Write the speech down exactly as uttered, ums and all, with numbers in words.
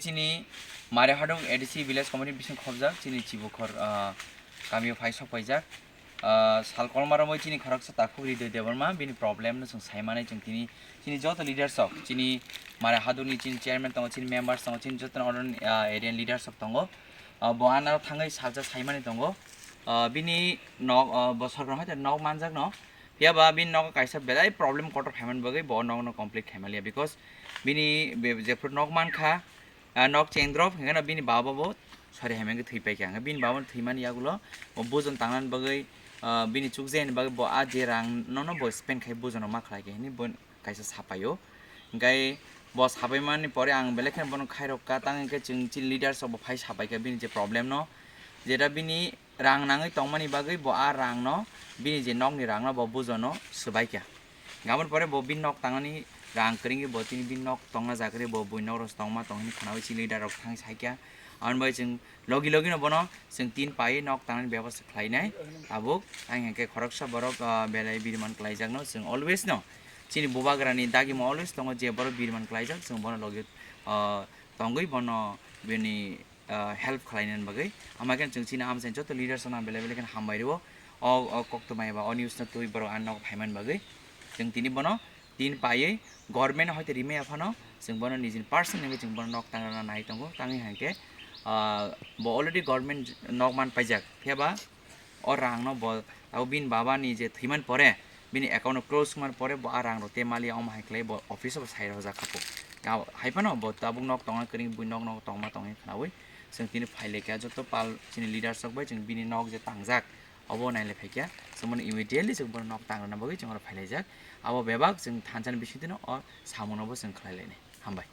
Chini Mare Hadung A D C village committee bising khobjak chini Chibukhor, ah, kamio phai sok paijak. Ah, sal kolma romwi chini khoroksa takhuk Ridoy Debbarma bini problem no chwng saimani chwng tini chini joto leaders rok chini Mare Hadung ni chini chairman tongo, chini members tongo, chini joto order, ah, area leaders rok tongo. Ah, bo anaro thangwi salsa saimani tongo. Ah, bini nok, ah, bo sorkar hai nok manjak no. Phiya ba bini nogo kaisa belai problem kotor khaimani bagwi bo nokno complete khaimaliya, because bini be-, jephuru nok mankha, ah, nok chengdrop hwnkhe no bini baba bo sori hai mankhe thwi paikha. Hwnkhe bini baba thwimani yagulo bo bujon tangnani bagwi, ah, bini chukjayani bagwi bo a je rang nono bo spend khai bujono ma khlaikha hinwi bo kaisa sapaio. Hwnkhe bo sapaimani pore ang belai kheno bono khairok ka, tang hwnkhe chwng chini leaders rok bo phai sapaikha bini je problem no, jeta bini rang nangwi tongmani bagwi bo a rangno, bini je nokni rangno bo bujono swbaikha. Aboni pore bo bini nok tangnani rang kwrwngwi bo tini bini nok tongna jaga ri bo buini nok rok tongma tong hinwi khwnawi chini leader rok thangwi saikha. Aboni bagwi chwng logi logi no bono chwng tin paiwi nok tangnani bebosta khlainai. Tabuk ang hwnkhe khoroksa borok, ah, belai biriman kwlaijakno chwng always no chini bubagrani dagimo always tongo, je borok biriman kwlaijak chwng bono logi, ah, tongwi bono bini, ah, help khlainani bagwi. Ama khe chwng chini amchaini joto leaders no belai belai kheno hambai rwo. O, o koktwma eba o news no twi borok ang nogo phaimani bagwi. Chwng tini bono tin paiwi government hoite rimaya phano chwng bono nijini person hwnkhe chwng bono nok tangrana nai tongo. Tangwi hwnkhe, ah, bo already government nok man paijak. Phiya ba o rangno bo abo bini babani je thwimani pore, bini account no close wngmani pore bo a rang rok te mali omo hai khlai bo office o bo sai rojak kha po. Hai phano bo tabuk nok tongna kwrwng bui nok nok tongma tongwi khwnawi chwng tini phai laikha joto pal chini leaders rok bai chwng bini nok je tangjak obo nai lai phaikha, chwng bono immediately chwng bono nok tangrwna bagwi chwng oro phai laijak. Abo bebak chwng thansa ni bisingtwi no o samung no bo chwng khlai lainai. Hambai.